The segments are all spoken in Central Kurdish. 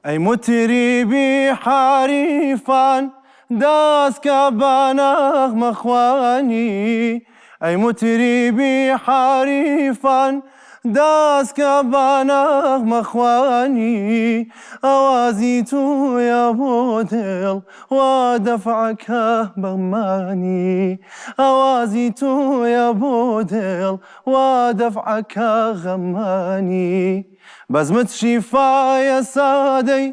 ئەی موتریبی حاریفان دەستکە بە نەغمەخوانی ئەی موتریبی حاریفان دەستکە بە نەغمەخوانی ئاوازی تۆیە بۆ دڵ وا دەفعەکە بەغمانی ئاوازی تۆیە بۆ دڵ وا دەفعەکە غەمانی بەزمت شیفایە سادەی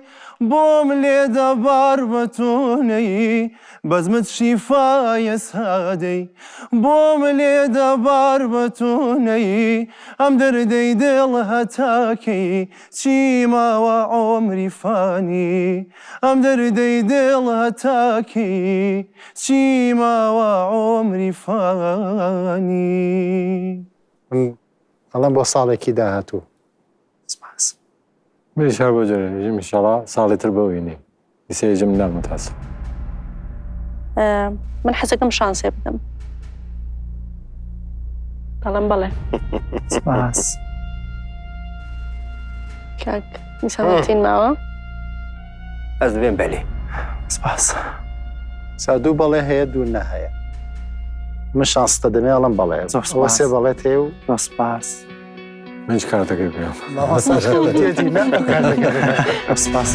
بۆم لێدە بار بە تۆنەی بەزمت شیفایە سادەی بۆم لێدە بار بە تۆنەی ئەم دەردەی دڵ هەتاکەی چی ماوە عومری فانی ئەم دەردەی دڵ هەتاکەی چی ماوە عومری فانی. من ئەڵێم بۆ ساڵێکی داهاتوو. سپاس. منیش هەر بۆ جۆرە بژیم ئینشاڵا ساڵی تر بەوینی ئیسەیجم نا متاسف. من حەزەکەم شانسێ بدەم دەڵێم بەڵێ. سپاس. کاک نیسامەتین ماوە؟ ئەز دبێم بەلێ. سپاس. سا دوو بەڵێ هەیە دوو نە هەیە. من شانستە دەمێ ئەڵم بەڵێ. زۆر ئەوە سپاس. سێ بەڵێت هەیە و زۆر سپاس. منیش کارتەکەی پێم. مامۆستاش وتێتی نا ئەو کارتەکە بکە. زۆر سپاس.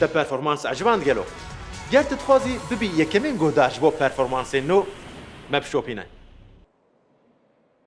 Te performans eciband gelo? Ger tu dixwazî bibî yekemîn guhdar ji bo performansên nû, me bişopîne.